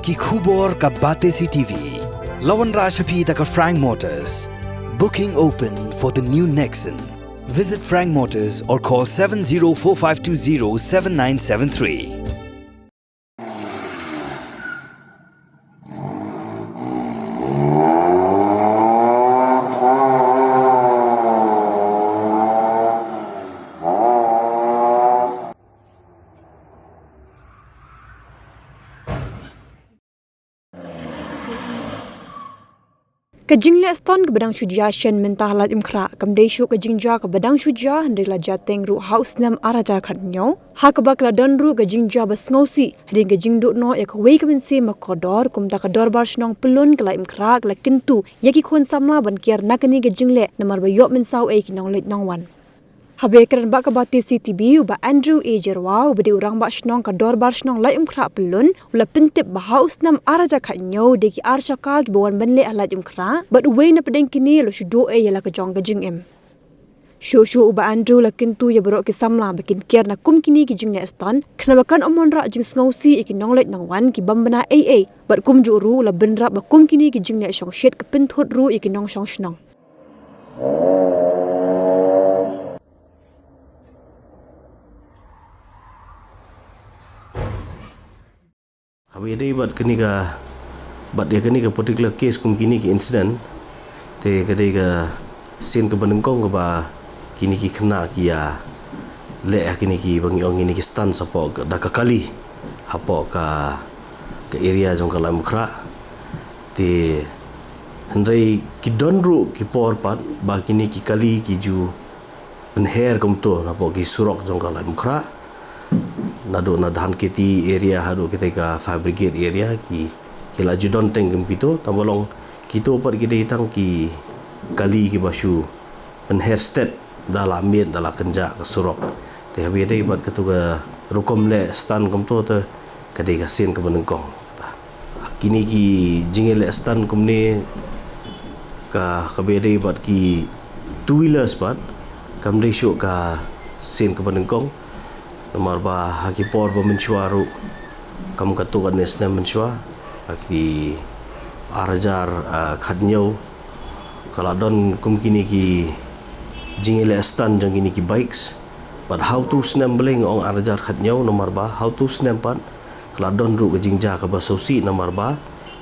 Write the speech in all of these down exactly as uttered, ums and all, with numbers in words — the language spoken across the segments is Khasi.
Ki khubor ka Batesi T V. La wanrah sha phi da ka Frank Motors. Booking open for the new Nexon. Visit Frank Motors or call seven zero four five two zero seven nine seven three. Ka jingleh stunt kaba dang shu jia shen mynta ha Laitumkhrah kam dei shuh ka jingjia kaba dang shu jia, hynrei la jia teng ruh ha u snem ar hajar khathynñiew, ha kaba ka la don ruh ka jingjia ba sngewsih hadien ka jingduh noh ïa kawei ka mynsiem ba kordor. Kumta ka Dorbar Shnong Pyllun ka Laitumkhrah ka la kyntu ïa ki khun samla ban kiar na kane ka jingleh namar ba ïoh mynsaw ei ki nongleit nongwan. Haba ïakren bad ka Batesi T V, u Bah Andrew A Jyrwa, uba dei u Rangbah Shnong ka Dorbar Shnong Laitumkhrah Pyllun, u la pyntip ba ha u snem ar hajar khathynñiew dei ki ar shaka kiba wan ban leh ha Laitumkhrah, bad uwei na pdeng kine la shu duh ei ïa la ka jong ka jingim. Shuh shuh u Bah Andrew la kyntu ïa baroh ki samla ba kin kiar na kum kine ki jingleh stunt, khnang ba kan ym wanrah jingsngewsih ïa ki nongleit nongwan ki bym bna ei ei, bad kumjuh ruh u la bynrap ba kum kine ki jingleh shongshit ka pynthut ruh ïa ki nongshong shnong. Haba ïadei bad kane ka, bad ïa kane ka particular case kum kine ki incident, te ka dei ka sien kaba nyngkong kaba kine ki khynnah ki ïa leh ïa kine ki, ba ngi ong kine ki stunt hapoh ka, da ka kali hapoh ka, ka area jong ka Laitumkhrah. Te hynrei ki don ruh ki por pat ba kine ki kali ki ju pynher kumto napoh ki surok jong ka Laitumkhrah. Naduh na Dhankheti area haduh kita ka Fire Brigade area ki, ki la ju don teng kum kito, tangba long kito pat ki dei tang ki kali kiba shu pynher stet da la miet da la kynjah ka surok. Te haba ïadei bad kato ka rukom leh stunt kumto te ka dei ka sien kaba nyngkong. Kine ki jingïaleh stunt kumne ka, kaba ïadei bad ki two wheelers pat kam dei shuh ka sien kaba nyngkong. Namar ba ha ki por ba mynshuwa ruh, kam katto katne snem mynshuwa, ha ki ar hajar, ah, khathynñiew, ka la don kum kine ki jingïaleh stunt jong kine ki bikes. Bad ha uto u snem balei nga ong ar hajar khathynñiew, namar ba ha uto u snem pat ka la don ruh ka jingjia kaba sngewsih, namar ba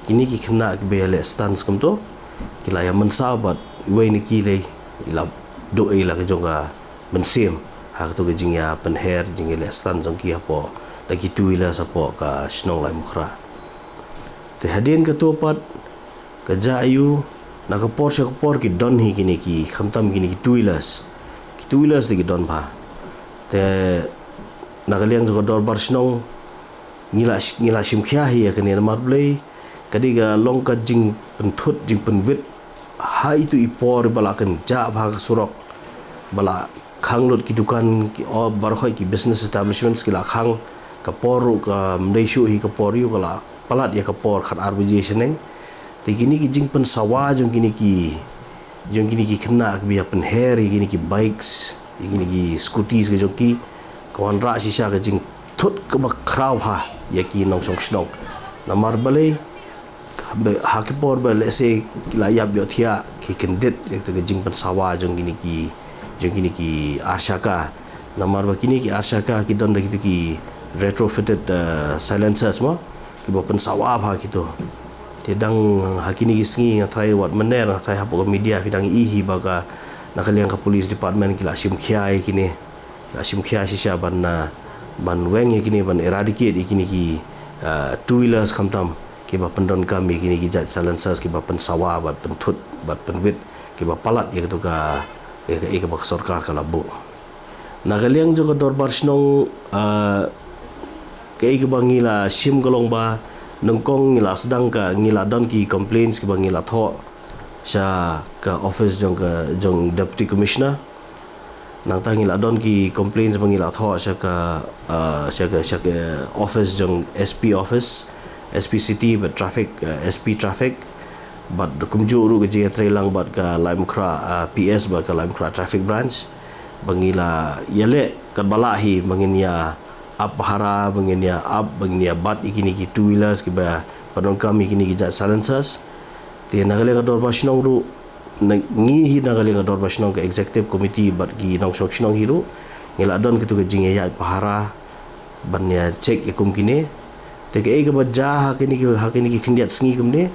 kine ki khynnah kiba ïaleh stunt kumto ki la ïa mynsaw bad iwei na ki lei i la duh ei la ka jong ka mynsiem ha kato ka jingïapynher, jingïaleh stunt jong ki hapoh da ki two wheelers hapoh ka shnong Laitumkhrah. Te hadien kato pat ka jia aiu, na ka por sha ka por ki don hi kine ki, khamtam kine ki two wheelers. Ki two wheelers te ki don bha. Te na ka liang jong ka Dorbar Shnong ngi la, ngi la shim khia hi ïa kane namar balei, ka dei ka long ka jingpynthut, jingpynwit ha itu i por ba la kynjah bha ka surok, ba la khang lut ki dukan, ki, o, baroh ki business establishments ki la khang. Ka por ruh kam dei shuh hi ka por, ïa ka la palat ïa ka por khatar baje shaneng. Te kine ki jingpynsawa jong kine ki, jong kine ki khynnah kiba ïapynher ïa kine ki bikes, ïa kine ki scooties ka jong ki, ka wanrah shisha ka jingthut kaba khraw bha ïa ki nongshong shnong. Namar balei, ha ki por ba lehse ki la ïap ïohthiah, ki kyndit ïa kata ka jingpynsawa jong kine ki, jong kine ki ar shaka. Namar ba kine ki ar shaka ki don da kito ki retrofitted, eh, silencers mo, kiba pynsawa bha kito. Te dang ha kine ki sngi nga tharai wat mynner, nga tharai hapoh ka media phi dang ïohi ba ka, na ka liang ka police department ki la shim khia ïa kine. La shim khia shisha ban, ah, ban weng ïa kine, ban eradicate ïa kine ki, ah, two wheelers khamtam kiba pyndonkam ïa kine ki jait silencers kiba pynsawa bad pynthut bad pynwit, kiba palat ïa kato ka, ïa ka, ïa kaba ka sorkar ka la buh. Na ka liang jong ka Dorbar Shnong, ah, kaei kaba ngi la shim ka long ba nyngkong ngi la sdang ka, ngi la don ki complaints kiba ngi la thoh sha ka office jong ka, jong Deputy Commissioner. Nangta ngi la don ki complaints ba ngi la thoh sha ka, uh, sha ka, sha ka office jong S P office, S P City bad traffic, uh, S P traffic. Bad kumjuh ruh ka jingïatreilang bad ka Laitumkhrah, uh, P S bad ka Laitumkhrah traffic branch. Ba ngi la ïaleh katba lah hi ba ngin ïa ap pahara, ba ngin ïa ap, ba ngin ïa bat ïa kine ki two wheelers kiba pyndonkam ïa kine ki jait silencers. Te na ka liang ka dorbar shnong ruh, na ngi hi na ka liang ka dorbar shnong, ka executive committee bad ki nongshong shnong hi ruh, ngi la don katu ka jingïaid pahara ban ïa check ïa kum kine. Te kaei kaba jia ha kine ki, ha kine ki khyndiat sngi kumne,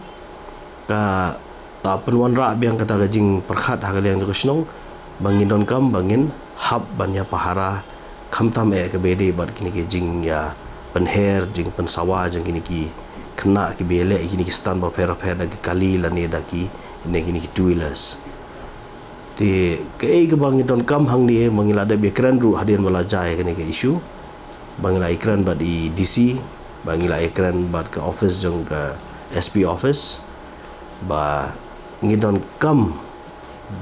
ka la pynwanrah biang kata ka jingpyrkhat ha ka liang jong ka shnong ba ngin donkam ba ngin hap ban ïa pahara khamtam eh kaba ïadei bad kine ki jingïapynher, jingpynsawa jong kine ki khynnah kiba ïaleh ïa kine ki stand bapher bapher, da ki kali lane da ki, ne kine ki two wheelers. Te kaei kaba ngi donkam hangne, ba ngi la dep ïakren ruh hadien ba la jia ïa kane ka issue, ba ngi la ïakren bad i D C, ba ngi la ïakren bad ka office jong ka S P office, ba ngi donkam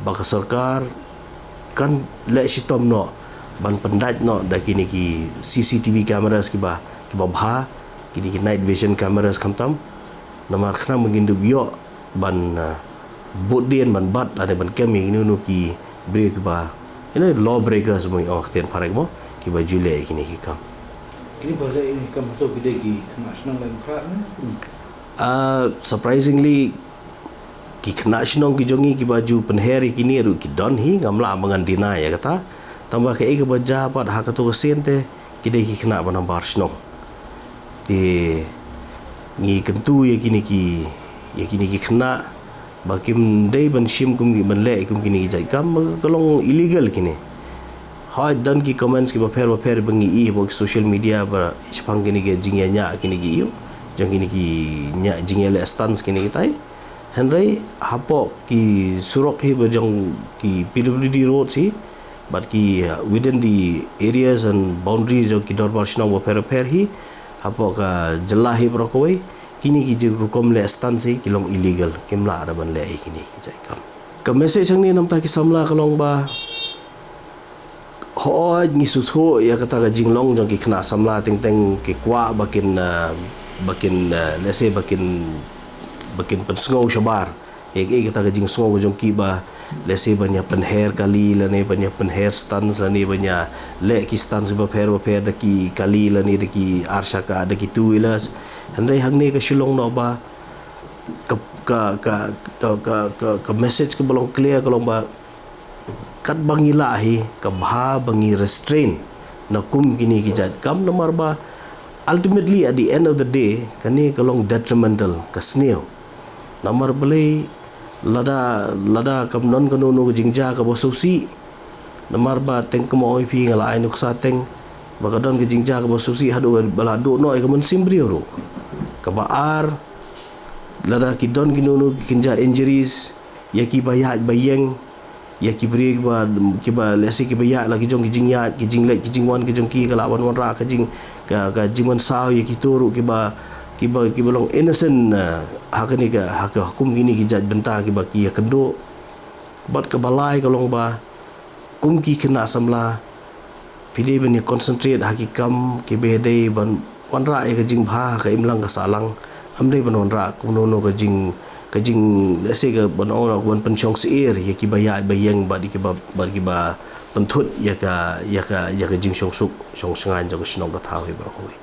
ba ka sorkar kan leh shitom noh ban pyndait noh da kine ki C C T V cameras kiba, kiba bha, kine ki night vision cameras khamtam. Namar khnang ba ngin dup ïoh ban, ah, bud dien, ban bat lane ban kem ïa kino kino ki briew kiba, you know, law breakers mo, ong ktien phareng mo, kiba ju leh ïa kine ki kam. Kine ba leh ïa kine ki kam hato ki dei ki khynnah shnong lem khrat ne? Ah, surprisingly, ki khynnah shnong ki jong ngi kiba ju pynher ïa kine ruh ki don hi, ngam lah ba ngan deny ïa kata. Tangba kaei kaba jia pat ha kato ka sien te, ki dei ki khynnah ba nambar shnong. Te ngi kyntu ïa kine ki, ïa kine ki khynnah ba kim dei ban shim kum ki, ban leh kum kine ki jait kam, ba ka long illegal kine. Hooid, don ki comments kiba pher bapher ba ngi ïohi hapoh ki social media ba shaphang kine ki jingïañiah kine ki ïoh, jong kine ki ñiah, jingïaleh stunts kine kitai. Hynrei hapoh ki surok hi ba jong ki P W D roads hi, bad ki, uh, within the areas and boundaries jong ki dorbar shnong bapher bapher hi, hapoh ka jylla hi baroh kawei, kine ki jingrukom leh stunts hi ki long illegal, kim lah ruh ban leh ïa kine ki jait kam. Ka message hangne namar ki samla ka long ba, hooid, ngi sngewthuh ïa kata ka jinglong jong ki khynnah samla, teng teng ki kwah ba kin, uh, ba kin, uh, let's say, ba kin, ba kin pynsngew shabar ïa, ïa kata ka jingsngew ka jong ki ba, let's say, ban ïa pynher kali lane ban ïa pynher stunts lane ban ïaleh ki stunts bapher bapher da ki kali lane da ki arshaka, da ki two wheelers. Hynrei hangne ka shu long noh ba ka, ka, ka message kaba long clear ka long ba katba ngi lah hi, ka bha ba ngi restrain na kum kine ki jait kam, namar ba ultimately, at the end of the day, kane ka long detrimental, ka sniew. Namar balei? Lada, lada kam don kano kano ka jingjia kaba sngewsih, namar ba teng kumba ong ïa phi, nga la ai nuksa teng ba ka don ka jingjia kaba sngewsih haduh ba la duh noh ïa ka mynsiem briew ruh. Kaba ar, lada ki don kino kino ki kynja injuries, ïa kiba ïaid ba ïeng, ïa ki briew kiba, kiba, let's say, kiba ïaid la ki jong ki jingïaid, ki jingleit, ki jingwan ki jong ki, ka lah ban wanrah ka jing, ka, ka jingwan saw ïa kito ruh kiba, kiba, kiba long innocent, uh, ha kane ka, ha ka, ha kum kine ki jait bynta kiba ki ïakynduh. Bad kaba lai ka long ba kum ki khynnah samla, phi dei ban ïa concentrate ha ki kam kiba dei ban wanrah ïa ka jingbha ha ka imlang ka sahlang. Ym dei ban wanrah kumno kumno ka jing, ka jing, let's say, ka ban ong, ban pynshong syiar ïa kiba ïaid ba ïeng bad ïa kiba, bad kiba pynthut ïa ka, ïa ka, ïa ka jingshong suk shong shngaiñ jong ka shnong ka thaw hi baroh kawei.